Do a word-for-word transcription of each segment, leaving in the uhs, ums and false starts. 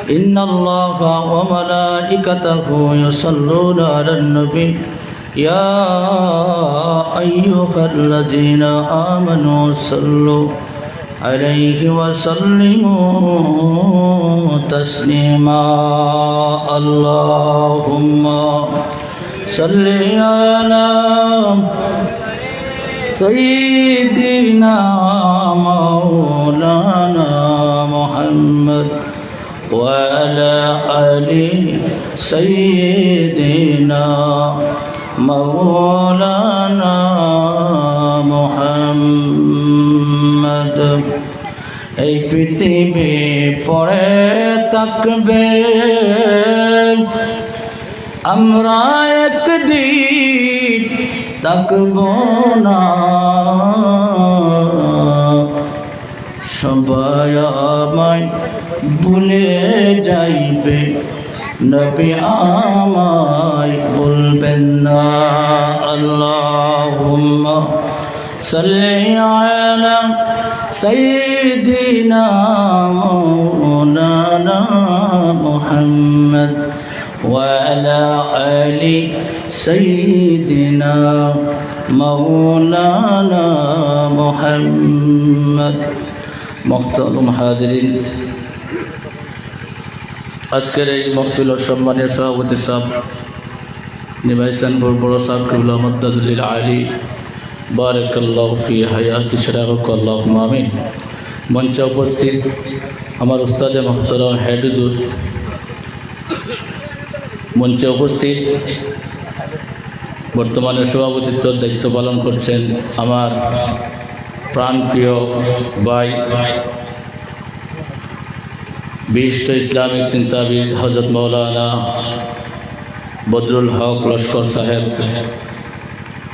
إن الله وملائكته يصلون على النبي، يا أيها الذين آمنوا صلوا عليه وسلموا تسليما. اللهم صل على سيدنا مولانا محمد وعلى آل سيدنا مولانا محمد। এই পৃথিবী পড়ে থাকবে, আমরা একদিন থাকব না। সবাই আমায় ভুলে যাইবে, নবী আমায় ভুলবেন না। اللهم صل على سيدنا مولانا محمد وعلى آل سيدنا مولانا محمد। محترم حاضرين، আজকের এই মাহফিলর সম্মানীয় সভাপতি সাহেব, নিমাইশানপুর বড় সাহেব কিবলা মাদ্দাজুল্লিল আলী, বারাকাল্লাহু ফি হায়াতি শারাফাকুম, আল্লাহুম্মা আমিন। মঞ্চে উপস্থিত আমার উস্তাদে মুহতারাম হেড হুজুর, মঞ্চে উপস্থিত বর্তমানে সভাপতিত্বর দায়িত্ব পালন করছেন আমার প্রাণপ্রিয় ভাই, বিশিষ্ট ইসলামিক চিন্তাবিদ হযরত মাওলানা বদরুল হক লস্কর সাহেব,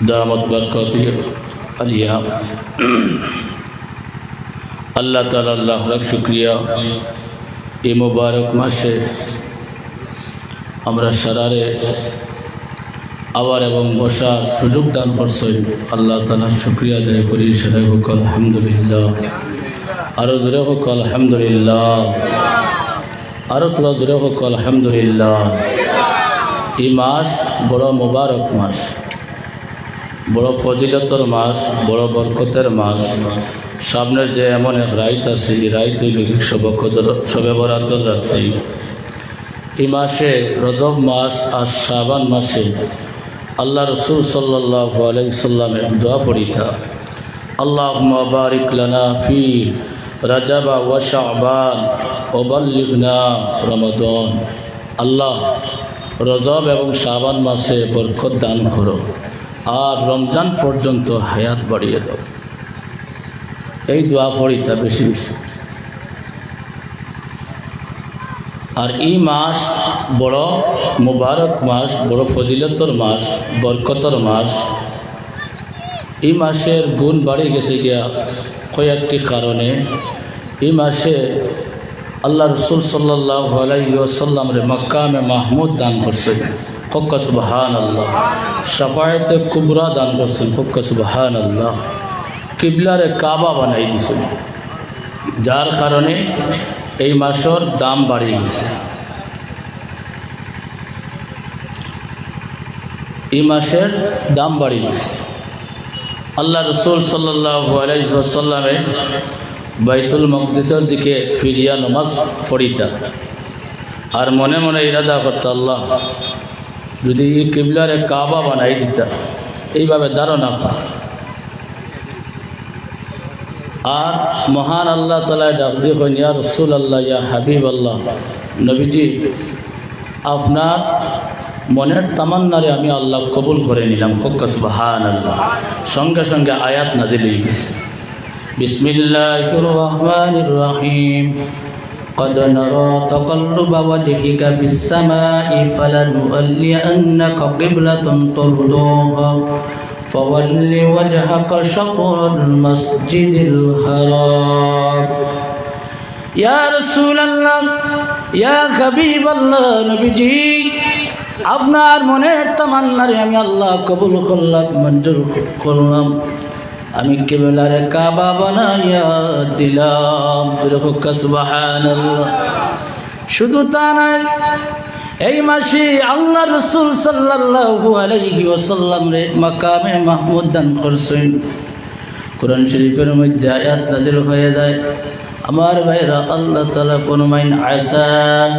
দামাত বারকাতিহিল আলিয়া। আল্লাহ তাআলার লাখ লাখ শুকরিয়া, এই মোবারক মাসে আমরা সারারে আবার এবং বসার সুযোগ দান করছইন। আল্লাহ তাআলার শুকরিয়া আদায় করি, সবাই হোক আলহামদুলিল্লাহ। আরো জোরে হোক আলহামদুলিল্লাহ। আরো থুড়া জোরে হোক আলহামদুলিল্লাহ। এই মাস বড় মোবারক মাস, বড় ফজিলতর মাস, বড় বরকতের মাস। সামনে যে এমন এক রাইত আছে, এই রাইত অইল কি শবে কদর, শবে বরাতর রাত্রি। এই মাসে, রজব মাস আর শাবান মাসে আল্লাহ রসুল সাল্লাল্লাহু আলাইহি সাল্লামে দোয়া পড়িতা, اللهم بارك لنا في رجب وشعبان وبلغنا رمضان। আল্লাহ, রজব এবং শাবান মাসে বরকত দান করো, আর রমজান পর্যন্ত হায়াত বাড়িয়ে দাও। এই দোয়া পড়িতা বেশি বেশি। আর এই মাস বড় মুবারক মাস, বড় ফজিলতর মাস, বরকতর মাস। এই মাসের গুণ বাড়ি গেছে গিয়া কয়েকটি কারণে। এই মাসে আল্লাহ রসুল সাল্লাল্লাহু আলাইহি ওয়াসাল্লামরে মাকামে মাহমুদ দান করছেন, কউক্কা সুবহানাল্লাহ। শাফায়াতে কুবরা দান করছেন, কউক্কা সুবহানাল্লাহ। কিবলারে কাবা বানাই দিছেন, যার কারণে এই মাসর দাম বাড়ি গেছে। এই মাসের দাম বাড়ি গেছে। আল্লাহ রসুল সাল্লাল্লাহু আলাইহি ওয়াসাল্লামে বাইতুল মকদিসর দিকে ফিরিয়া নমাজ পড়িতা, আর মনে মনে ইরাদা করতা, আল্লাহ, যদি এই কিবলারে কাবা বানাই দিতা, এইভাবে ধারণা করতা। আর মহান আল্লাহ তাআলায় ডাক দিয়া কইন, ইয়া রাসূলুল্লাহ, ইয়া হাবিবাল্লাহ, নবীজি, আপনার মনের তামান্নারে আমি আল্লাহ কবুল করে নিলাম। কউক্কা সুবহানাল্লাহ। সঙ্গে সঙ্গে আয়াত নাজিল হয়ে গেছে। বিসমিল্লাহির রহমানির রহিম। قد نرى تقلب وجهك في السماء فلنولينك قبلة ترضاها فول وجهك شطر المسجد الحرام। ইয়া রাসূলুল্লাহ, ইয়া হাবিবাল্লাহ, নবীজি, আপনার মনের তামান্নারে আমি আল্লাহ কবুল করলাম, মঞ্জুর করলাম। আমি কিবলারে কাবা বানাইয়া দিলাম। জোরে কউক্কা সুবহানাল্লাহ। শুধু তা নয়, এই মাসে আল্লাহ রসুল সাল্লাল্লাহু আলাইহি ওয়াসাল্লামরে মাকামে মাহমুদ দান করছইন। কোরআন শরীফের মধ্যে আয়াত নাজিল হয়ে যায়, আমার ভাইরা, আল্লাহ তাআলা ফরমাইন, "আসা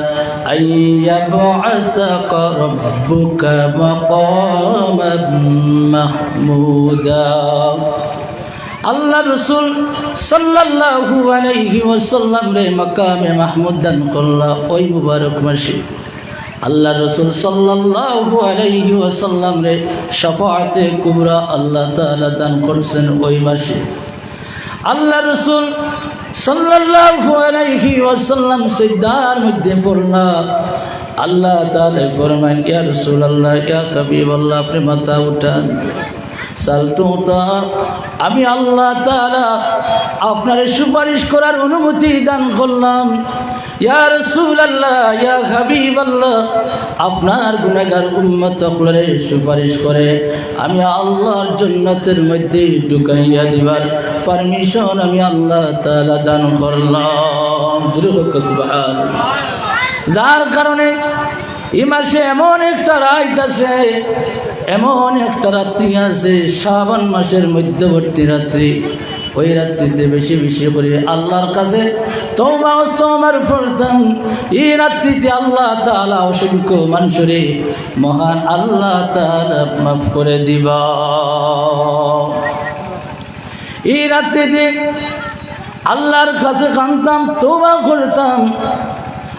আন ইয়াবআসাকা রাব্বুকা মাকামান মাহমুদা।" আল্লাহ রসুল সাল্লাল্লাহু আলাইহি ওয়াসাল্লামরে মাকামে মাহমুদ দান করলা ওই মুবারক মাসে। আল্লাহ রসুল সাল্লাল্লাহু আলাইহি ওয়াসাল্লামরে শাফাআতে কুবরা আল্লাহ তাআলা দান করছেন ওই মাসে। আল্লাহ রসুল সাল্লাল্লাহু আলাইহি ওয়াসাল্লাম সিজদার মধ্যে পড়লা। আল্লাহ তাআলা ফরমান, "ইয়া রাসূলুল্লাহ, ইয়া হাবিবাল্লাহ, আপনি মাথা উঠান।" সাল তুতা, আমি আল্লাহ তাআলা আপনারে সুপারিশ করার অনুমতি দান করলাম। ইয়া রাসূলুল্লাহ, ইয়া হাবিবাল্লাহ, আপনার গুনাহগার উম্মত অকলরে সুপারিশ করে আমি আল্লাহর জান্নাতের মধ্যে ঢুকাইয়া দিবার পারমিশন আমি আল্লাহ তাআলা দান করলাম। জোরে কউক্কা সুবহানাল্লাহ। যার কারণে এই মাসে এমন একটা রাত আছে, এমন একটা রাত্রি আছে, শাবান মাসের মধ্যবর্তী রাত্রি, ওই রাত্রিতে বেশি বেশি করে আল্লাহর কাছে তওবা ইস্তেগফার পড়তাম। এই রাত্রিতে আল্লাহ তাআলা অসংখ্য মানুষরে মহান আল্লাহ তাআলা মাফ করে দিবা। এই রাত্রিতে আল্লাহর কাছে কানতাম, তওবা করতাম।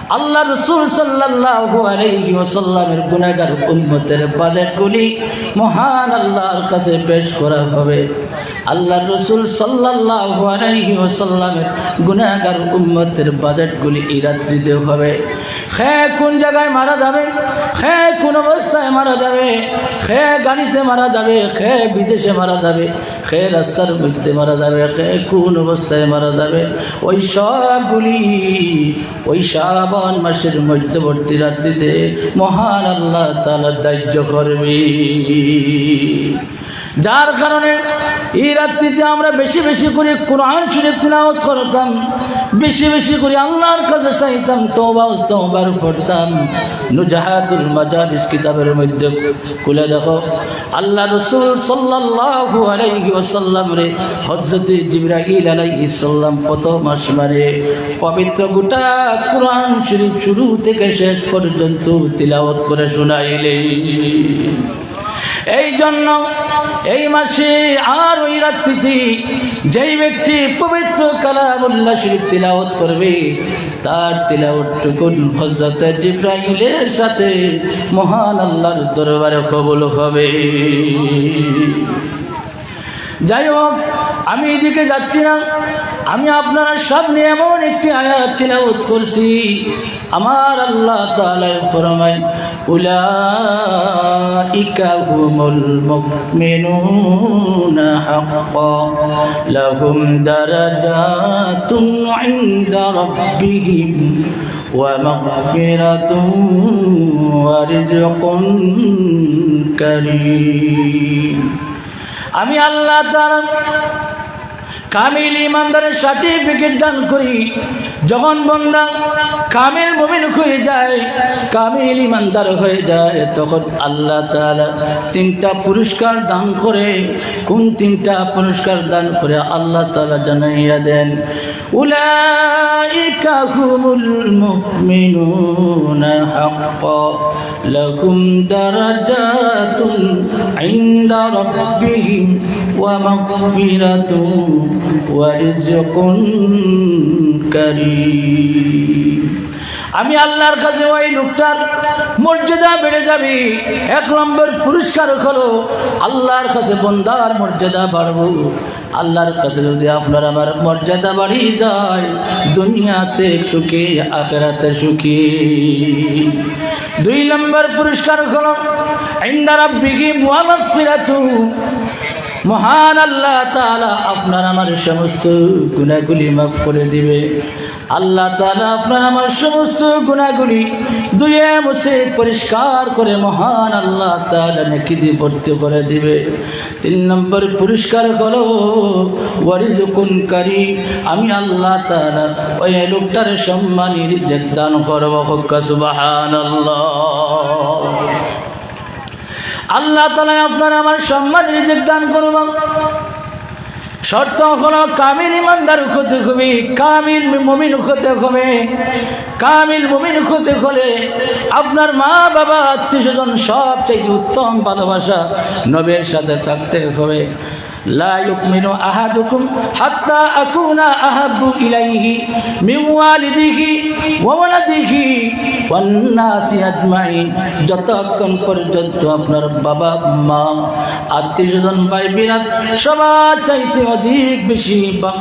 আল্লাহ রসুল সাল্লাল্লাহু আলাইহি ওয়াসাল্লামের গুনাহগার উম্মতের বাজেটগুলি মহান আল্লাহর কাছে পেশ করা হবে। আল্লাহ রসুল সাল্লাল্লাহু আলাইহি ওয়াসাল্লামের গুনাহগার উম্মতের বাজেটগুলি এই রাত্রিতে হবে। কে কোন জায়গায় মারা যাবে, কে কোন অবস্থায় মারা যাবে, কে গাড়িতে মারা যাবে, কে বিদেশে মারা যাবে, কে রাস্তার মধ্যে মারা যাবে, কে কোন অবস্থায় মারা যাবে, ওই সবগুলি ওই শাবান মাসের মধ্যবর্তী রাত্রিতে মহান আল্লাহ তাআলা ধার্য করবে। যার কারণে এই রাত্রিতে আমরা বেশি বেশি করে কোরআন শরীফ তিলাওয়াত করতাম, বেশি বেশি করে আল্লাহর কাছে চাইতাম, তওবা ইস্তেগফার পড়তাম। নুজাহাতুল মাজালিস কিতাবের মধ্যে খুলে দেখো, আল্লাহ রসুল সাল্লাল্লাহু আলাইহি ওয়াসাল্লামরে হযরতে জিবরাইল আলাইহিস সালাম প্রথম আসমানে পবিত্র গোটা কোরআন শরীফ শুরু থেকে শেষ পর্যন্ত তিলাওয়াত করে শোনাইলেন। এই জন্য এই মাসে আর ওই রাত্রিতে যেই ব্যক্তি পবিত্র কালামুল্লাহ শরীফ তিলাওয়াত করবে, তার তিলাওয়াতটুকুন হযরতে জিবরাইলের সাথে মহান আল্লাহর দরবারে কবুল হবে। যাই হোক, আমি এদিকে যাচ্ছি না, আমি আপনারার সামনে এমন একটি আয়াত তিলাওয়াত করছি, আমার আল্লাহ তাআলা ফরমায়, "উলাইকা হুমুল মুমিনুনা হাক্কা, লাহুম দারাজাতুন ইনদা রাব্বিহিম ওয়া মাগফিরাতুন ওয়া রিজকুন কারীম।" আমি আল্লাহ তাআলা কামিল ইমানদারের সার্টিফিকেট দান করি। যখন বন্দা কামিল মুমিন হয়ে যায়, কামিল ইমানদার হয়ে যায়, তখন আল্লাহ তাআলা তিনটা পুরস্কার দান করে। কোন তিনটা পুরস্কার দান করে আল্লাহ তাআলা জানাইয়া দেন, "উলাইকা হুমুল মুমিনুনা হাক্কা, লাহুম দারাজাতুন ইনদা রাব্বিহিম ওয়া মাগফিরাতুন ওয়া রিজকুন কারীম।" আমি আল্লাহর কাছে ওই লোকটার মর্যাদা বেড়ে যাবে। এক নম্বর পুরস্কার হলো আল্লাহর কাছে বন্দার মর্যাদা বাড়বো। আল্লাহর কাছে যদি আপনার আমার মর্যাদা বাড়ি যায়, দুনিয়াতে সুখী, আখেরাতে সুখী। দুই নম্বর পুরস্কার হলো ইনদা রাব্বিহিম ওয়া মাগফিরাতু, মহান আল্লাহ তাআলা আপনার আমার সমস্ত গুনাহগুলি মাফ করে দিবে। আল্লাহ তাআলা আপনার আমার সমস্ত গুনাহগুলি ধুয়ে মুছে পরিষ্কার করে মহান আল্লাহ তাআলা নেকি দিয়ে ভর্তি করে দিবে। তিন নম্বর পুরস্কার হলো ওয়ারিজকুন কারীম, আমি আল্লাহ তাআলা ওই লোকটার সম্মানী রিজিক দান করব। কউক্কা সুবহানাল্লাহ। আল্লাহ তাআলা আপনার আমার সম্মানী রিজিক দান করব। শর্ত হলো কামিল ইমানদার হতে হবে, কামিল মুমিন হতে হবে। কামিল মুমিন হতে হলে আপনার মা বাবা আত্মীয় স্বজন সব চাইতে উত্তম ভালোবাসা নবীর সাথে থাকতে হবে। লা ইউমিনু আহাদুকুম হাত্তা আকুনা আহাব্বু ইলাইহি মিন ওয়ালিদিহি ওয়া ওয়ালাদিহি ওয়ান নাসি আজমাইন। যতক্ষণ পর্যন্ত আপনার বাবা মা আত্মীয় স্বজন ভাই বিরাট সবার চাইতে অধিক বেশি বা-,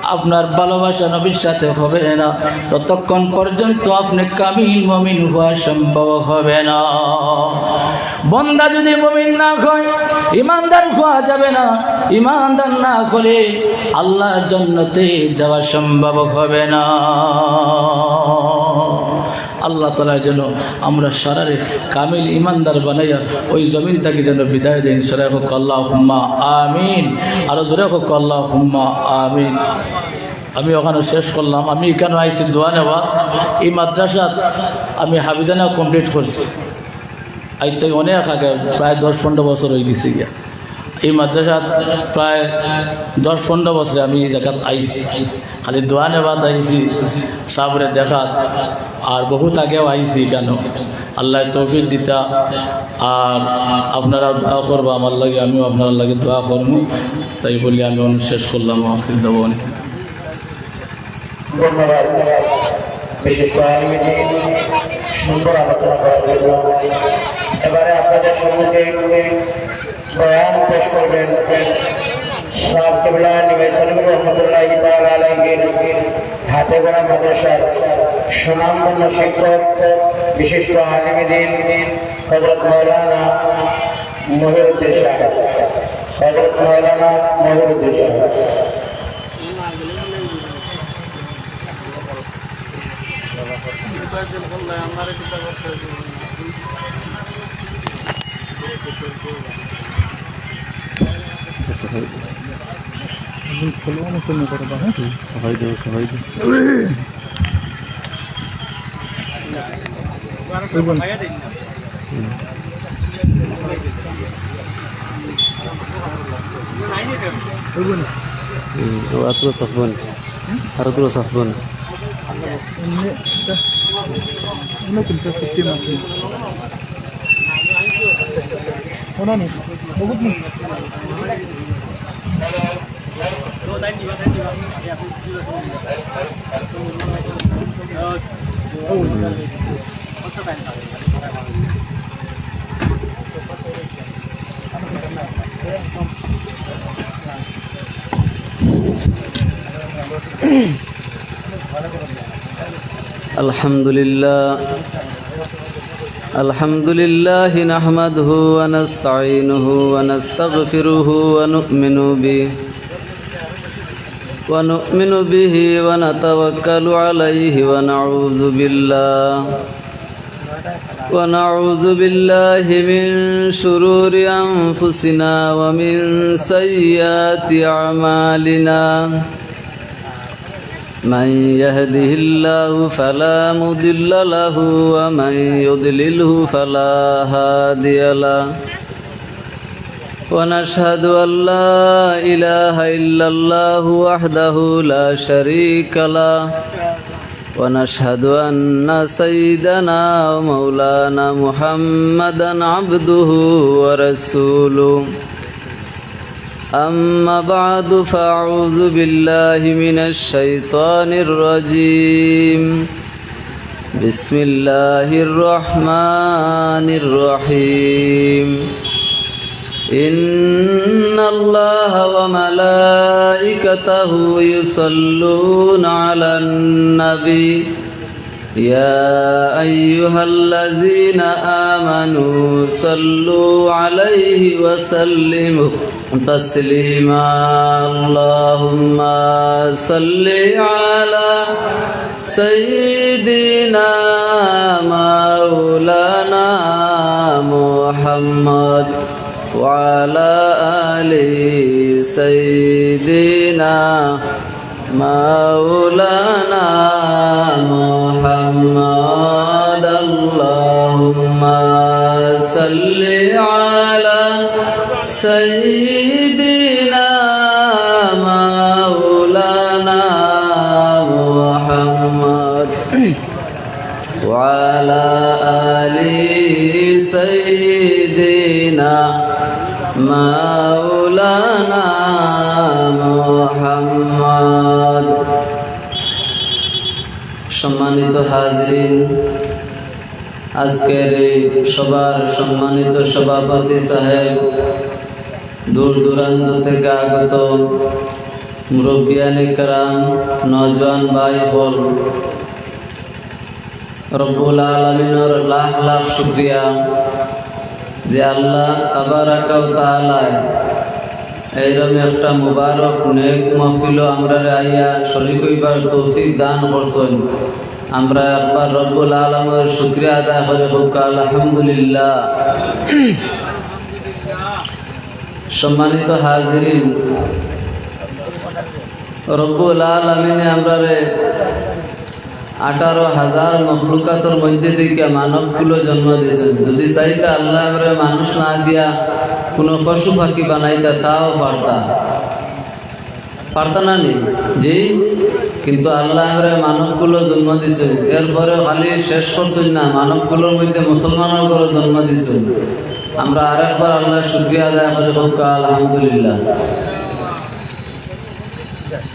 আপনার ভালোবাসা নবীর সাথে হবে না, ততক্ষণ পর্যন্ত আপনি কামিল মুমিন হওয়া সম্ভব হবে না। বন্দা যদি মুমিন না হয়, ইমানদার হওয়া যাবে না। ইমানদার না হলে আল্লাহর জন্নতে যাওয়া সম্ভব হবে না। আল্লাহ তাআলা যেন আমরা সারারে কামিল ইমানদার বানাইয়া ওই জমিন থাকি যেন বিদায় দেন। সারারে কউক্কা আল্লাহুম্মা আমিন। আরো জোরে কউক্কা আল্লাহুম্মা আমিন। আমি ওখানে শেষ করলাম। আমি এখানে আইছি দোয়া নেওয়া। এই মাদ্রাসাত আমি হাফিজানা complete করছি। আইতে অনেক আগে, প্রায় দশ পনেরো বছর অই গেছে গিয়া। এই মাদ্রাসাত প্রায় দশ পনেরো বছরে আমি এই জাগাত আইছি, খালি দোয়া নেওয়াত আইছি, সাবরে দেখাত, আর বহুত আগেও আইছি। কেন আল্লায় তৌফিক দিতা, আর আপনারা দোয়া করবা আমার লাগি, আমিও আপনারার লাগি দোয়া করমু। তাই বলি আমি অনু শেষ করলাম। আখির দাওয়ানা। ধন্যবাদ বিশিষ্ট আলিম দিন সুন্দর আলোচনা করার জন্য। এবারে আপনাদের সম্মুখে বয়ান পেশ করবেন সাব কিবলা নিমাই সালিম রহমতুল্লাহি তাআলা আলাইহির হাতে গড়া মাদ্রাসার সুনামধন্য শিক্ষক, বিশিষ্ট আলিম দিন হযরত মাওলানা মহিউদ্দিন সাহেব। হযরত মাওলানা মহিউদ্দিন সাহেব। সাফাই দাও, সাফাই দাও। হুম। হুম, ও আত্র সাফবন। আর আত্র সাফবন। এমনি এটা, এমনি কিন্তু system আছে। ওনা নেই, বহুত নেই। الحمد لله. الحمد لله نحمده ونستعينه ونستغفره ونؤمن به، ونؤمن به ونتوكل عليه ونعوذ بالله، ونعوذ بالله من شرور أنفسنا ومن سيئات أعمالنا. من يهده الله فلا مضل له ومن يضلله فلا هادي له. ونشهد أن لا إله إلا الله وحده لا شريك له. ونشهد أن سيدنا ومولانا محمدا عبده ورسوله. أما بعد، فأعوذ بالله من الشيطان الرجيم. بسم الله الرحمن الرحيم. إن الله وملائكته يصلون على النبي. يا أيها الذين آمنوا صلوا عليه وسلموا تسليما. اللهم صل على سيدنا مولانا محمد وعلى آل سيدنا مولانا محمد. اللهم صل على سيدنا مولانا محمد وعلى آل سيدنا مولانا محمد. সম্মানিত হাজিরিন, আজকের এই সভার সম্মানিত সভাপতি সাহেব, দূর দূরান্ত থেকে আগত মুরব্বিয়ানে কেরাম, নওজোয়ান ভাই হল, রব্বুল আলামিনর লাখ লাখ শুকরিয়া যে আল্লাহ তাবারাকা ওয়া তাআলায় এইরকম একটা মুবারক নেক মাহফিলো আমরারে আইয়া শরীক হইবার তৌফিক দান করছইন। আমরা একবার রব্বুল আলামিনর শুকরিয়া আদায় করি, কউক্কা আলহামদুলিল্লাহ। সম্মানিত হাজিরিন, রব্বুল আলামিনে আমরারে আঠারো হাজার মখলুকাতর মধ্যে থেকে মানব কুলো জন্ম দিছইন। যদি চাইতা আল্লাহ আমরারে মানুষ না দিয়া কোনো পশু পাখি বানাইতা, তাও পারতা, পারতা না নি? জি, কিন্তু আল্লাহ আমরারে মানব কুলো জন্ম দিছইন, এরপরে খালি শেষ করছইন না, মানব কুলোর মধ্যে মুসলমানর ঘরো জন্ম দিছইন। আমরা আরেকবার আল্লাহর শুকরিয়া আদায় করি, কউক্কা আলহামদুলিল্লাহ।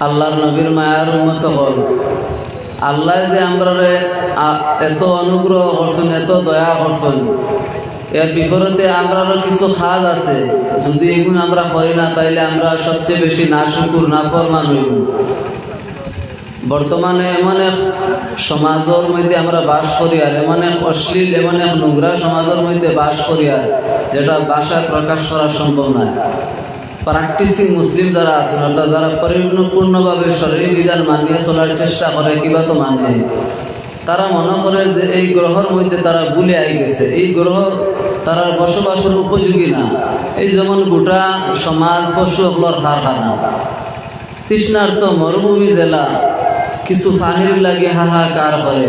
আল্লাহর নবীর মায়ার উম্মত হল, আল্লাহ যে আমরারে আ-, এত অনুগ্রহ করছইন, এত দয়া করছইন, এর বিপরীতে আমরারও কিছু কাজ আছে। যদি এগুন আমরা করি না, তাইলে আমরা সবচেয়ে বেশি নাশুকুর, নাফরমান হইব। বর্তমানে এমন এক সমাজর মধ্যে আমরা বাস করি, আর এমন এক অশ্লীল, এমন এক নোংরা সমাজর মধ্যে বাস করি, আর যেটা ভাষায় প্রকাশ করা সম্ভব নয়। প্র্যাকটিসিং মুসলিম যারা আছইন, অর্থাৎ যারা পরিপূর্ণভাবে শরীর বিধান মানিয়া চলার চেষ্টা করে, কিবা তো মানে, তারা মনে করে যে এই গ্রহর মধ্যে তারা ভুলে আই গেছে, এই গ্রহ তারার বসবাসর উপযোগী না। এই যেমন গোটা সমাজ পশু অকলর কারখানা, তৃষ্ণার্ত মরুভূমি যেলা কিছু পানির লাগি হাহাকার করে,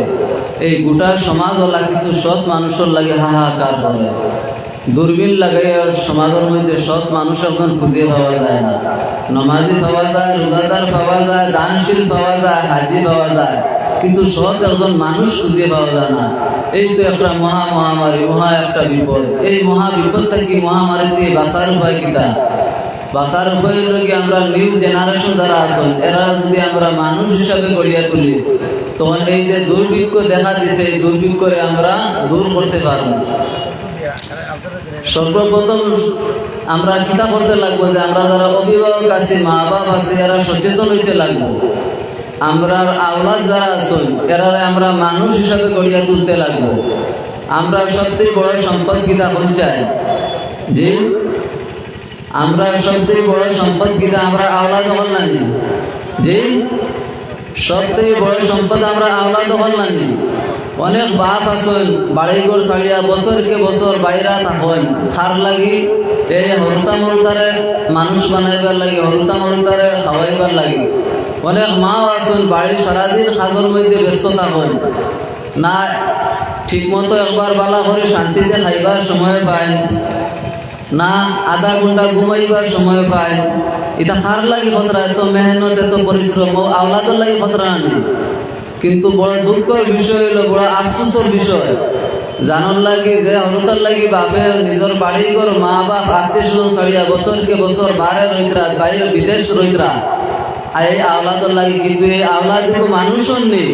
এই গোটা সমাজ অলা কিছু সৎ মানুষর লাগি হাহাকার করে। দূরবীন লাগাইয়া সমাজর মধ্যে সৎ মানুষ একজন খুঁজে পাওয়া যায় না। নমাজি পাওয়া যায়, রোজাদার পাওয়া যায়, দানশীল পাওয়া যায়, হাজি পাওয়া যায়, কিন্তু সৎ একজন মানুষ খুঁজে পাওয়া যায় না। এই তো একটা মহা মহামারী, মহা একটা বিপদ। এই মহা বিপদ থাকি, মহামারী থাকি বাঁচার উপায় কিতা? বাঁচার উপায় অইলো কি, আমরা নিউ জেনারেশন যারা আছইন, এরারে যদি আমরা মানুষ হিসাবে গড়িয়া তুলি, তখন এই যে দুর্ভিক্ষ দেখা দিছে, এই দুর্ভিক্ষরে আমরা দূর করতে পারবো। সর্বপ্রথম আমরা কিতা করতে লাগবো যে আমরা যারা অভিভাবক আছি, মা বাপ আছি, এরা সচেতন হইতে লাগবো। আমরার আওলাদ যারা আছইন, এরারে আমরা মানুষ হিসাবে গড়িয়া তুলতে লাগবো। আমরা সবচেয়ে বড় সম্পদ কিতা কইন চাই? জি, আমরা সবচেয়ে বড় সম্পদ কিতা? আমরা আওলাদ অকল নানি? জি, সবচেয়ে বড় সম্পদ আমরা আওলাদ অকল নানি? অনেক বাপ আছইন, বাড়ি ঘর ছাড়িয়া বছর কে বছর বাইরা থাকইন। কার লাগি? এই হুরুতা মুরুতারে মানুষ বানাইবার লাগি, হুরুতা মুরুতারে খাওয়াইবার লাগি। অনেক মাও আছইন, বাড়ির সারাদিন কাজর মধ্যে ব্যস্ত থাকইন, না ঠিক মতো একবার বালা করি শান্তিতে খাইবার সময় পাইন, না আধা ঘন্টা ঘুমাইবার সময় পাইন। ইতা কার লাগি কররা? এত মেহনত, এত পরিশ্রম, অউ আওলাদর লাগি কররা নানি? কিন্তু বড় দুঃখর বিষয় অইলো, বড় আফসোসর বিষয়, জানর লাগি যে হুরুতার লাগি বাপে নিজর বাড়ি ঘর, মা বাপ, আত্মীয় স্বজন ছাড়িয়া বছর কে বছর বারে রইতরা, বাইরে বিদেশ রইতরা, আর এই আওলাদর লাগি, কিন্তু এই আওলাদ তো মানুষ নি,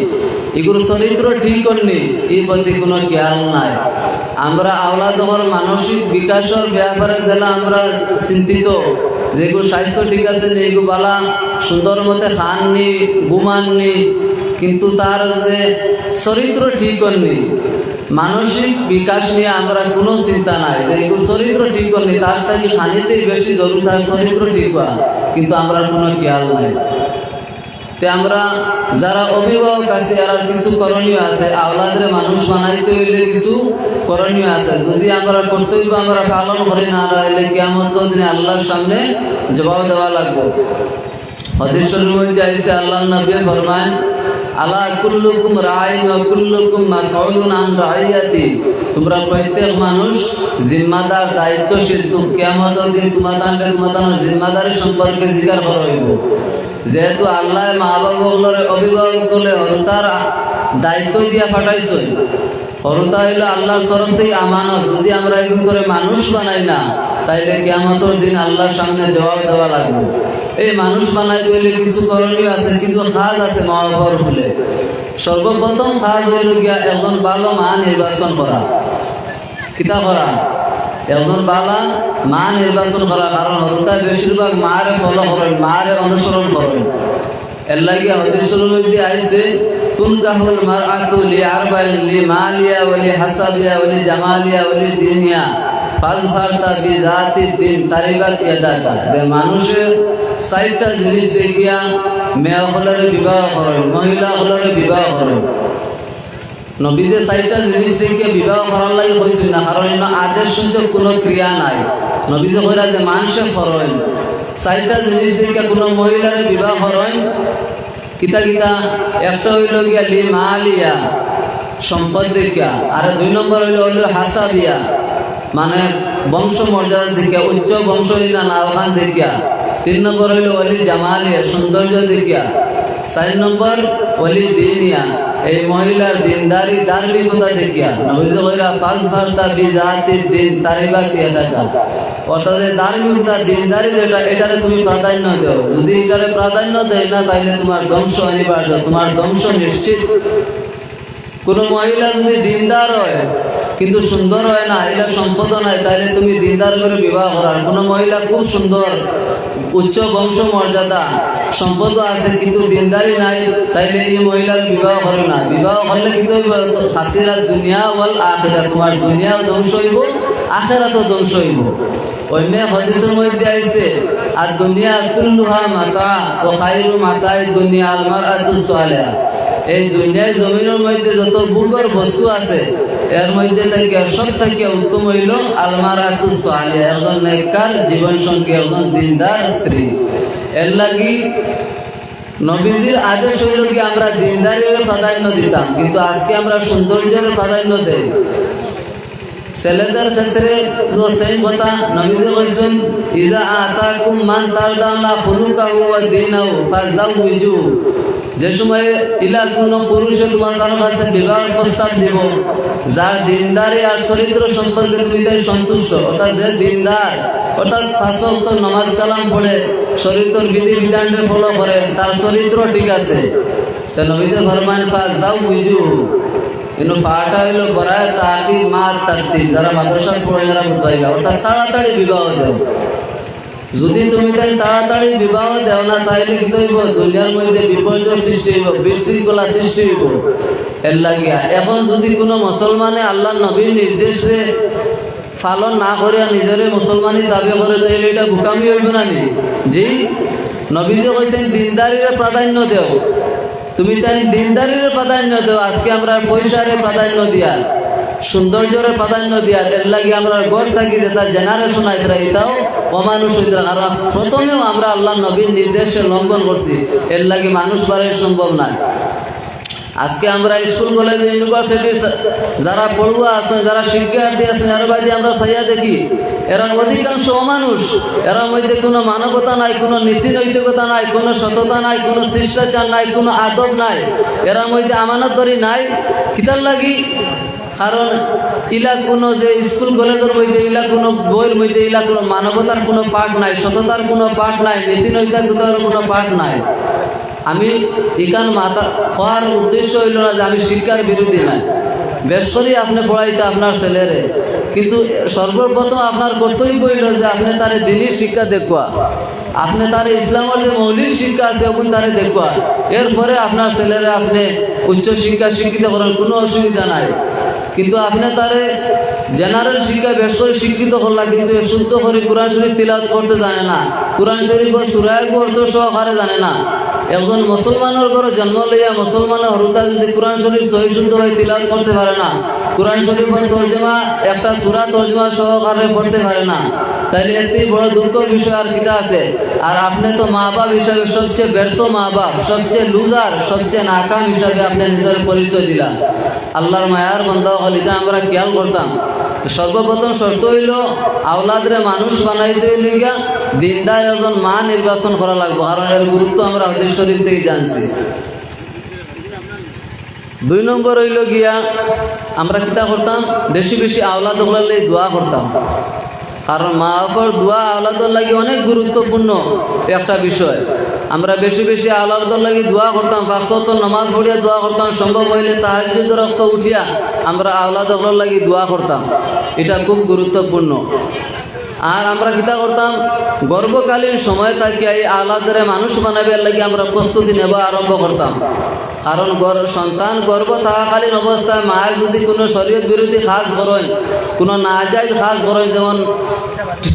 ইগুর চরিত্র ঠিক নি, এই প্রতি কোনো খেয়াল নাই। আমরা আওলাদর মানসিক বিকাশর ব্যাপারে যেলা আমরা চিন্তিত, যেগুর স্বাস্থ্য ঠিক আছে নি, এগু বালা সুন্দর মতে খান নি, ঘুমান নি, কিন্তু তার যে চরিত্র ঠিক নি, মানসিক বিকাশ নিয়া আমরা কোনো চিন্তা নাই যে এগুর চরিত্র ঠিক নি, তার থাকি খানিতেই বেশি জরুরি তার চরিত্র ঠিক অওয়া, কিন্তু আমরার কোনো খেয়াল নাই। তে আমরা যারা অভিভাবক আছি, এরার কিছু করণীয় আছে। আওলাদরে মানুষ বানাইতে অইলে কিছু করণীয় আছে। যুদি আমরা কর্তব্য আমরা পালন করি না, তাইলে কিয়ামতর দিন আল্লাহর সামনে জবাব দেওয়া লাগবো। হাদিস শরীফর মধ্যে আইছে, আল্লাহর নবী ফরমায়, "আলা কুল্লুকুম রাইন ওয়া কুল্লুকুম মাসউলুন আন রাইয়াতি।" তোমরা প্রত্যেক মানুষ জিম্মাদার, দায়িত্বশীল। তো কিয়ামতর দিন তুমাতানরে তুমাতানর জিম্মাদারি সম্পর্কে জিকার করা অইবো। যেহেতু আল্লায় মা বাবা অকলরে, অভিভাবক অকলরে হরুতার দায়িত্ব দিয়া পাঠাইছইন, হরুতা অইলো আল্লাহর তরফ থাকি আমানত। যুদি আমরা এরকম করে মানুষ বানাই না, তাইলে কিয়ামতর দিন আল্লাহর সামনে জবাব দেওয়া লাগবো। এই মানুষ বানাইতে অইলে কিছু করণীয় আছে, কিছু কাজ আছে মা বাবার উপরে। সর্বপ্রথম কাজ অইলো গিয়া একজন ভালো মা নির্বাচন করা। কিতা করা? একজন ভালা মা নির্বাচন করা, কারণ হরুতায় বেশিরভাগ মারে follow করইন, মারে অনুসরণ করইন। এরলাগি হাদিস শরীফর মধ্যে আইছে, "তুনকাহুল মারআতু লি আরবাইন, লি মালিয়া ওয়া লি হাসাবিয়া ওয়া লি জামালিয়া ওয়া লি দিনিয়া, ফাজফারতা বিজাতিদ দিন, তারিবাত ইয়াদাকা।" যে মানুষে চাইরটা জিনিস দেখিয়া মেয়ে অকলরে বিবাহ করইন, মহিলা অকলরে বিবাহ করইন। নবীজিয়ে চাইরটা জিনিস দেখিয়া বিবাহ করার লাগি কইছইন না, কারণ ইনো আদেশসূচক কুনু ক্রিয়া নাই। নবীজিয়ে কইরা যে মানষে করইন, চাইরটা জিনিস দেখিয়া কুনু মহিলারে বিবাহ করইন, কিতা কিতা? একটা অইলো গিয়া লি মালিয়া, সম্পদ দেখিয়া, আর দুই নম্বর অইলো, অইলো হাসাবিয়া, মানে বংশ মর্যাদা দেখিয়া, উচ্চ বংশ নি না, না অখান দেখিয়া। তিন নম্বর অইলো ওয়ালি জামালিয়া, সৌন্দর্য দেখিয়া। চাইর নম্বর ওয়ালি দিনিয়া, এই মহিলার দিনদারি, ধার্মিকতা দেখিয়া। নবীজিয়ে কইরা, "ফাজফারতা বিজাতিদ দিন, তারিবাত ইয়াদাকা।" অর্থাৎ এই ধার্মিকতা, দিনদারি যেটা, এটারে তুমি প্রাধান্য দেও। যুদি এটারে প্রাধান্য দেও না, তাইলে তুমার ধ্বংস অনিবার্য, তুমার ধ্বংস নিশ্চিত। কুনু মহিলা যুদি দিনদার অয়, কিন্তু সুন্দর অয় না, ইলা সম্পদও নাই, তাইলে তুমি দিনদার করি বিবাহ করো। আর কুনু মহিলা খুব সুন্দর, উচ্চ বংশ মর্যাদা, সম্পদও আছে, কিন্তু দিনদারি নাই, তাইলে ই মহিলার বিবাহ করো না। বিবাহ করলে কিতা অইবো? খাসিরাত দুনিয়া ওয়াল আখিরা, তুমার দুনিয়াও ধ্বংস অইবো, আখিরাতও ধ্বংস অইবো। অইন্য হাদিসর মধ্যে আইছে, "আদ দুনিয়া কুল্লুহা মাতা ওয়া খায়রু মাতাই দুনিয়া আল মারআতুস সালিহা।" এই দুনিয়ার জমিনর মধ্যে যত ভোগর বস্তু আছে, এর মধ্যে থাকিয়া সব থাকিয়া উত্তম অইলো আল মারআতুস সালিহা, একজন নেককার জীবনসঙ্গী, একজন দিনদার স্ত্রী। এরলাগি নবীজির আদেশ অইলো কি আমরা দিনদারিরে প্রাধান্য দিতাম, কিন্তু আজকে আমরা সৌন্দর্যরে প্রাধান্য দেই। ছেলেদের ক্ষেত্রে তো same কথা, নবীজি কইছইন, "ইজা আতাকুম মান তারদাউনা খুলুকাহু ওয়া দীনাহু ফাজাউইজুহু।" যে সময় ইলা কুনু পুরুষে তুমার কাছে বিবাহ প্রস্তাব দিবো, যার দিনদারি আর চরিত্র সম্পর্কে তুমি তাই সন্তুষ্ট, অর্থাৎ যে দিনদার, অর্থাৎ পাঁচ ওয়াক্ত নামাজ কালাম পড়ে, শরীয়তর বিধি বিধানরে follow করে, তার চরিত্র ঠিক আছে, তো নবীজি ফরমাইন, "ফাজাউইজুহু।" ইনো ফাটা অইলো বরায়ে তাকিদ মা তারতিব, যারা মাদ্রাসাত পড়ে, যারা বুঝবাইবা, অর্থাৎ তাড়াতাড়ি বিবাহ দেও। যুদি তুমি তাই তাড়াতাড়ি বিবাহ দেও না, তাইলে কিতা অইবো? দুনিয়ার মধ্যে বিপর্যয় সৃষ্টি অইবো, বিশৃঙ্খলা সৃষ্টি অইবো। এরলাগিয়া এখন যুদি কুনু মুসলমানে আল্লাহর নবীর নির্দেশরে পালন না করিয়া নিজরে মুসলমানি দাবি করে, তাইলে ইটা বোকামি অইবো না নি? জি, নবীজি কইছইন, "দিনদারিরে প্রাধান্য দেও।" তুমি তাই দিনদারিরে প্রাধান্য দেও, আজকে আমরা পয়সারে প্রাধান্য দিয়ার, সৌন্দর্যরে প্রাধান্য দিয়ার, এরলাগি আমরার ঘর থাকি যেতা generation আইতরা, ইতাও অমানুষ অইতরা। কারণ প্রথমেউ আমরা আল্লাহর নবীর নির্দেশরে লঙ্ঘন করছি, এরলাগি মানুষ বাড়াই সম্ভব নায়। আজকে আমরা স্কুল, কলেজ, ইউনিভার্সিটি যারা পড়ুয়া আছইন, যারা শিক্ষার্থী আছইন, এরার বায়দি আমরা চাইয়া দেখি, এরা অধিকাংশ অমানুষ। এরার মধ্যে কুনু মানবতা নাই, কুনু নীতি নৈতিকতা নাই, কুনু সততা নাই, কুনু শিষ্টাচার নাই, কুনু আদব নাই। এরার মধ্যে আমানতদারি নাই। কিতার লাগি? কারণ ইলা কুনু যে স্কুল কলেজর মধ্যে, ইলা কুনু বইর মধ্যে ইলা কুনু মানবতার কুনু পাঠ নাই, সততার কুনু পাঠ নাই, নীতি নৈতিকতার কুনু পাঠ নাই। আমি ইখান মাতা কওয়ার উদ্দেশ্য অইলো না যে আমি শিক্ষার বিরোধী নায়। বেশ করি আপনে পড়াইতা আপনার ছেলেরে, কিন্তু সর্বপ্রথম আপনার কর্তব্য অইলো যে আপনে তারে দ্বীনি শিক্ষা দেউক্কা, আপনে তারে ইসলামর যে মৌলিক শিক্ষা আছে, অগুন তারে দেউক্কা। এরপরে আপনার ছেলেরে আপনে উচ্চ শিক্ষা শিক্ষিত করইন, কুনু অসুবিধা নাই। কিন্তু আপনে তারে general শিক্ষা বেশ করি শিক্ষিত করলা, কিন্তু এ শুদ্ধ করি কোরআন শরীফ তিলাওয়াত করতে জানে না, কোরআন শরীফর সূরা এগু অর্থ সহকারে জানে না, একজন মুসলমানর ঘরো জন্ম লইয়া মুসলমানর হুরুতা যদি কোরআন শরীফ সহি শুদ্ধ হয়ে তিলাওয়াত করতে পারে না, কোরআন শরীফর তর্জমা, একটা সূরা তর্জমা সহকারে পড়তে পারে না, তাইলে এর থেকে বড় দুঃখর বিষয় আর কিতা আছে? আর আপনে তো মা বাপ হিসাবে সবচেয়ে ব্যর্থ মা বাপ, সবচেয়ে লুজার, সবচেয়ে নাকাম হিসাবে আপনে নিজর পরিচয় দিলা। আল্লাহর মায়ার বান্দা অকল, ইটা আমরা খেয়াল করতাম। তো সর্বপ্রথম শর্ত অইলো, আওলাদরে মানুষ বানাইতে অইলে গিয়া দিনদার একজন মা নির্বাচন করা লাগবো, কারণ এর গুরুত্ব আমরা হাদিস শরীফ থেকে জানছি। দুই নম্বর অইলো গিয়া, আমরা কিতা করতাম? বেশি বেশি আওলাদ অকলর লাগি দোয়া করতাম, কারণ মা বাপর দোয়া আওলাদর লাগি অনেক গুরুত্বপূর্ণ একটা বিষয়। আমরা বেশি বেশি আওলাদর লাগি দোয়া করতাম, পাঁচ ওয়াক্ত নামাজ পড়িয়া দোয়া করতাম, সম্ভব অইলে তাহাজ্জুদর ওয়াক্ত উঠিয়া আমরা আওলাদ অকলর লাগি দোয়া করতাম, ইটা খুব গুরুত্বপূর্ণ। আর আমরা কিতা করতাম? গর্ভকালীন সময় থাকিয়া এই আওলাদরে মানুষ বানাইবার লাগি আমরা প্রস্তুতি নেওয়া আরম্ভ করতাম। কারণ গর-, সন্তান গর্ভ থাকাকালীন অবস্থায় মায়ে যদি কোনো শরীয়ত বিরোধী কাজ করইন, কোনো নাজায়েজ কাজ করইন, যেমন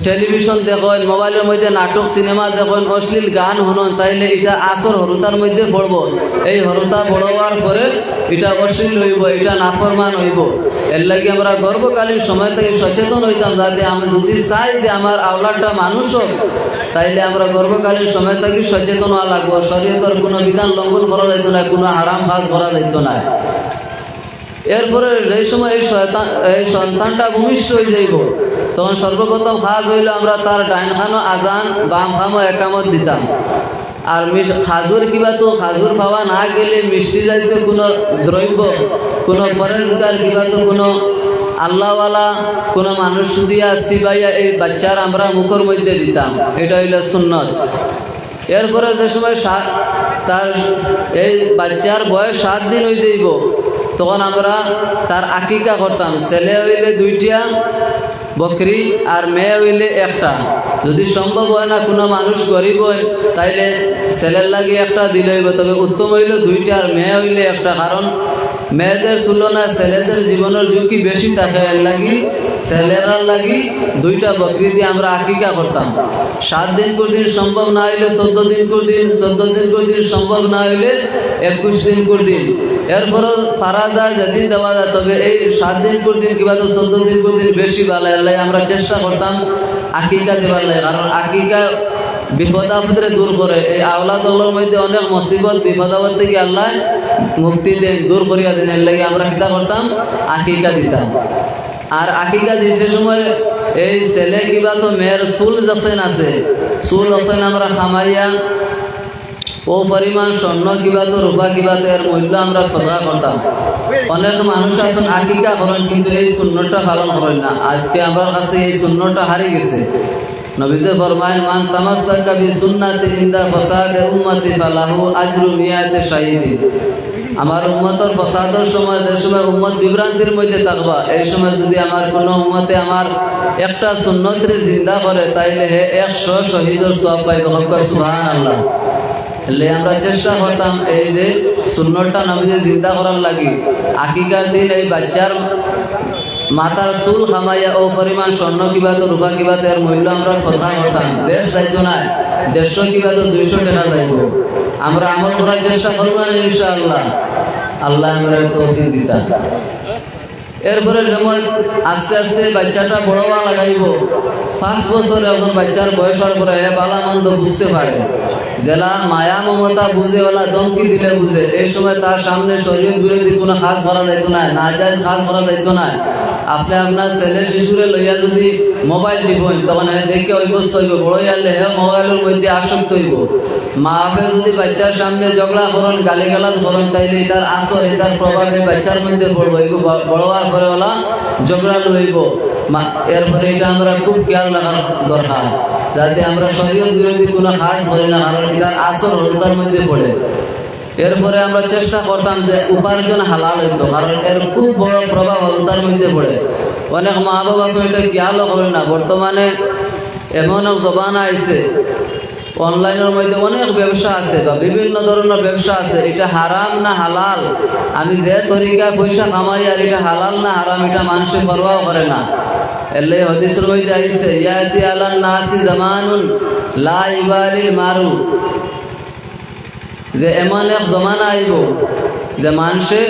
টেলিভিশন দেখইন, মোবাইলর মধ্যে নাটক সিনেমা দেখইন, অশ্লীল গান হুনইন, তাইলে ইটা আসর হুরুতার মধ্যে পড়বো। এই হুরুতা বড় অওয়ার পরে ইটা অশ্লীল অইবো, ইটা নাফরমান অইবো। এর লাগি আমরা গর্ভকালীন সময় থাকি সচেতন অইতাম, যাতে আমরা যদি চাই যে আমার আওলাদটা মানুষ হোক, তাইলে আমরা গর্ভকালীন সময় থাকি সচেতন অওয়া লাগবো। শরীয়তর কোনো বিধান লঙ্ঘন করা যাইতো না, কোনো হারাম কাজ করা যাইতো না। এরপরে যেই সময় এই শয়তান, এই সন্তানটা ভূমিষ্ঠ অই যাইবো, তখন সর্বপ্রথম কাজ অইলো আমরা তার ডাইন কানো আজান, বাম কানো একামত দিতাম। আর মিষ-, খাজুর কিবা তো, খাজুর পাওয়া না গেলে মিষ্টি জাতীয় কোনো দ্রব্য, কোনো পরেজগার কিবা তো কোনো আল্লাহওয়ালা কোনো মানুষ দিয়া চিবাইয়া এই বাচ্চার আমরা মুখর মধ্যে দিতাম। ইটা অইলো সুন্নত। এরপরে যে সময় সা-, তার এই বাচ্চার বয়স সাত দিন অই যাইবো, তখন আমরা তার আকিকা করতাম। ছেলে অইলে দুইটা বকরি আর মেয়ে অইলে একটা। যদি সম্ভব অয় না, কোনো মানুষ গরিব অয়, তাইলে ছেলের লাগি একটা দিলে অইবো, তবে উত্তম অইলো দুইটা আর মেয়ে অইলে একটা, কারণ মেয়েদের তুলনায় ছেলেদের জীবনর ঝুঁকি বেশি থাকে, এর লাগি ছেলেরার লাগি দুইটা বকরি দিয়া আমরা আকিকা করতাম। সাত দিন কর দিন সম্ভব না অইলে চোদ্দ দিন কর দিন, চোদ্দ দিন কর দিন সম্ভব না অইলে একুশ দিন কর দিন। এরপরও পারা যায় যেদিন দেওয়া যায়, তবে এই সাত দিন কর দিন কিবা তো চোদ্দ দিন কর দিন বেশি ভালা। এর লাগি আমরা চেষ্টা করতাম আকিকা দিবার লাগি, কারণ আকিকা বিপদ আপদরে দূর করে। এই আওলাদ অকলর মধ্যে অনেক মুসিবত বিপদ আপদ থাকি আল্লায় মুক্তি দেইন, দূর করিয়া দেইন। এর লাগি আমরা কিতা করতাম? আকিকা দিতাম। আর আকিকা দিতে সময় এই ছেলে কিবা তো মেয়ের চুল যেছেন আছে, চুল যেছেন আমরা কামাইয়া অউ পরিমাণ স্বর্ণ কিবা তো রূপা কিবা তো এর মূল্য আমরা সদকা করতাম। অনেক মানুষ আছইন আকিকা করইন কিন্তু এই সুন্নতটা পালন করইন না। আজকে আমরার কাছ থাকি এই সুন্নতটা হারি গেছে। নবীজি ফরমাইন, "মান তামাসসাকা বি সুন্নতি ইনদা ফাসাদে উম্মতি ফালাহু আজরু মিয়াতে শাহিদিন।" আমার উম্মতর ফসাদর সময়, যে সময় উম্মত বিভ্রান্তির মধ্যে থাকবা, এই সময় যদি আমার কোনো উম্মতে আমার একটা সুন্নতরে জিন্দা করে, তাইলে হে একশো শহীদর সওয়াব পাইবো। কউক্কা সুবহানাল্লাহ। এলে আমরা চেষ্টা করতাম এই যে সুন্নতটা নবীজি জিন্দা করার লাগি। আকিকার দিন এই বাচ্চার মাথার চুল কামাইয়া অউ পরিমাণ স্বর্ণ কিবা তো রূপা কিবা তো এর মূল্য আমরা সদকা করতাম। বেশ যাইতো নায়, দেড়শো কিবা তো দুইশো টেকা যাইবো। আমরা আমল করার চেষ্টা করবো না ইনশাআল্লাহ। আল্লায় আমরারে তৌফিক দিতা। এরপরে যেমন আস্তে আস্তে বাচ্চাটা বড় অওয়া লাগাইবো, পাঁচ বছর একজন বাচ্চার বয়স অওয়ার পরে হে ভালা মন্দ বুঝতে পারে। যেলা মায়া মমতা বুঝে, অলা ধমকি দিলে বুঝে। এই সময় তার সামনে শরীয়ত বিরোধী কোনো কাজ করা যাইতো নায়, নাজায়েজ কাজ করা যাইতো নায়। আপনে আপনার ছেলে শিশুরে লইয়া যদি মোবাইল টিপইন, তখন হে দেখিয়া অভ্যস্ত অইবো, বড় অইলে হে মোবাইলর মধ্যে আসক্ত অইবো। মা বাপে যদি বাচ্চার সামনে ঝগড়া করইন, গালিগালাজ করইন, তাইলে ইটার আসর, ইটার প্রভাব এই বাচ্চার মধ্যে পড়বো, এগু ব-, বড় অওয়ার পরে অলা ঝগড়া লইবো। মা-, এরপরে ইটা আমরা খুব খেয়াল রাখার দরকার, যাতে আমরা শরীয়ত বিরোধী কোনো কাজ করি না, কারণ ইটার আসর হুরুতার মধ্যে পড়ে। এরপরে আমরা চেষ্টা করতাম যে উপার্জন হালাল অইতো, কারণ এর খুব বড় প্রভাব হুরুতার মধ্যে পড়ে। অনেক মা বাপ আছইন ইটা খেয়ালও করইন না। বর্তমানে এমন এক জমানা আইছে, অনলাইনর মধ্যে অনেক ব্যবসা আছে বা বিভিন্ন ধরনর ব্যবসা আছে, ইটা হারাম না হালাল, আমি যে তরিকায় পয়সা কামাই আর ইটা হালাল না হারাম, ইটা মানষে পরোয়াও করে না। এরলে হাদিসর মধ্যে আইছে, "ইয়াতি আলান নাসি জামানুন লা ইবালিল মারু যে এমন এক জমানা আইবো যে মানষে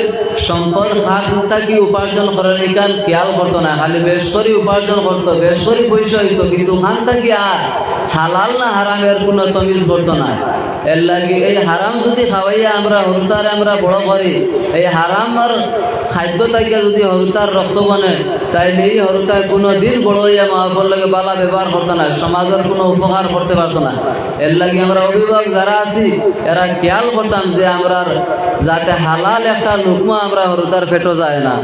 সম্পদ খান থাকি উপার্জন করার ইখান খেয়াল করতো না, খালি বেশ করি উপার্জন করতো, বেশ করি পয়সা অইতো, কিন্তু খান থাকি আর হালাল না হারাম এর কুনু তমিজ করতো না। এর লাগি এই হারাম যুদি খাওয়াইয়া আমরা হুরুতারে আমরা বড় করি, এই হারাম আর খাদ্য থাকিয়া যুদি হুরুতার রক্ত বনে, তাইলে এই হুরুতায় কুনু দিন বড় অইয়া মা বাপর লগে বালা ব্যবহার করতো না, সমাজর কুনু উপকার করতে পারতো না। এর লাগি আমরা অভিভাবক যারা আছি, এরা খেয়াল করতাম যে আমরার যাতে হালাল একটা লুকমা আমরা হুরুতার পেটো যায় না।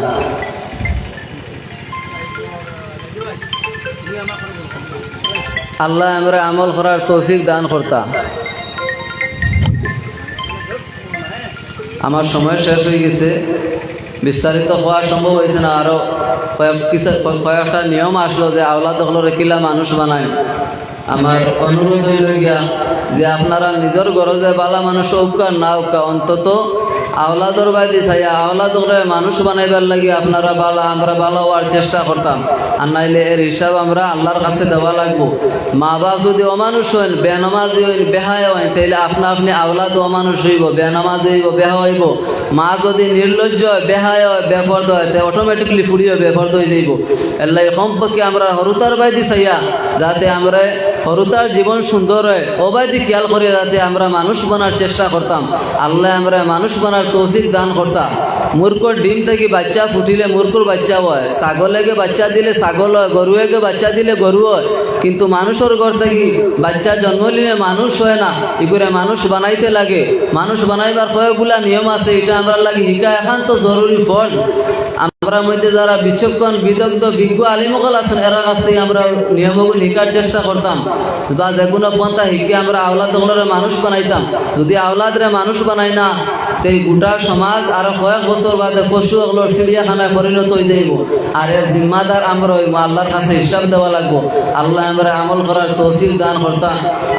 আল্লায় আমরারে আমল করার তৌফিক দান করতা। আমার সময় শেষ অইগেছে, বিস্তারিত কওয়া সম্ভব অইছে না। আরো কয়েক কিছু, কয়েকটা নিয়ম আছলো যে আওলাদ অকলরে কিলা মানুষ বানাইন। আমার অনুরোধ অইলো গিয়া যে আপনারা নিজর ঘরো যে বালা মানুষ অউক্কা না অউক্কা, অন্তত আওলাদর বায়দি চাইয়া আওলাদ অকলরে মানুষ বানাইবার লাগি আপনারা বালা, আমরা বালা অওয়ার চেষ্টা করতাম। আর নাইলে এর হিসাব আমরা আল্লার কাছে দেওয়া লাগবো। মা বাপ যুদি অমানুষ অইন, বেনমাজি অইন, বেহায়া অইন, তাইলে আপনা আপনি আওলাদ অমানুষ অইবো, বেনমাজি অইবো, বেহায়া অইবো। মা যুদি নির্লজ্জ অয়, বেহায়া অয়, বেপর্দা অয়, তে automatically ফুড়িও বেপর্দা অইযাইবো। এর লাগি কমপক্ষে আমরা হুরুতার বায়দি চাইয়া যাতে আমরা হুরুতার জীবন সুন্দর অয়, অউ বায়দি খেয়াল করিয়া যাতে আমরা মানুষ বানার চেষ্টা করতাম। আল্লায় আমরারে মানুষ বানার তৌফিক দান করতা। মুরগর ডিম থাকি বাইচ্চা ফুটিলে মুরগর বাইচ্চা অয়, ছাগলেগে বাইচ্চা দিলে ছাগল অয়, গরুয়েগে বাইচ্চা দিলে গরু অয়, কিন্তু মানুষর ঘর থাকি বাইচ্চা জন্ম লিলে মানুষ অয় না। ইগুরে মানুষ বানাইতে লাগে। মানুষ বানাইবার কয়েকগুলা নিয়ম আছে, ইটা আমরার লাগি হিকা একান্ত জরুরি ফরজ। আমরার মধ্যে যারা বিচক্ষণ, বিদগ্ধ, বিজ্ঞ আলিম অকল আছইন, এরার কাছ থাকি আমরা নিয়মগুলো হিকার চেষ্টা করতাম, বা যেকুনু পন্থা হিকিয়া আমরা আওলাদ অকলরে মানুষ বানাইতাম। যুদি আওলাদরে মানুষ বানাই না, তে ই গোটা সমাজ আরো কয়েক বছর বাদে পশু অকলর চিড়িয়াখানায় পরিণত অইযাইবো। আর এর জিম্মাদার আমরা অইমু, আল্লার কাছে হিসাব দেওয়া লাগবো। আল্লায় আমরারে আমল করার তৌফিক দান করতা।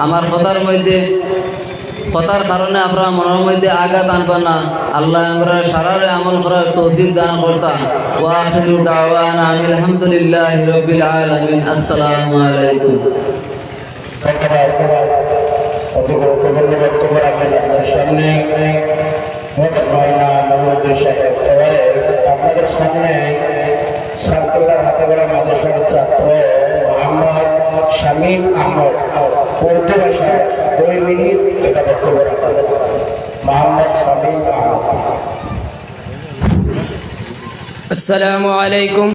আমার কথার মধ্যে কথার কারণে আপনারা মনর মধ্যে আঘাত আনবা না। আল্লায় আমরারে সারারে আমল করার তৌফিক দান করতা। ওয়া আখিরু দাওয়ানা আনিল হামদুলিল্লাহি রাব্বিল আলামিন। আসসালামু আলাইকুম। ধন্যবাদ। অতি গুরুত্বপূর্ণ বক্তব্য রাখলেন আপনাদের সামনে। মহতরম মাওলানা নুরুদ্দিন সাহেব, এবারে আপনাদের সামনে সার্কুলার হাতেগড়া মাদ্রাসার ছাত্র মোহাম্মদ শামীম আহমদ উর্দু ভাষায় দুই মিনিট একটা বক্তব্য রাখবেন। মোহাম্মদ শামীম আহমদ। আসসালামু আলাইকুম।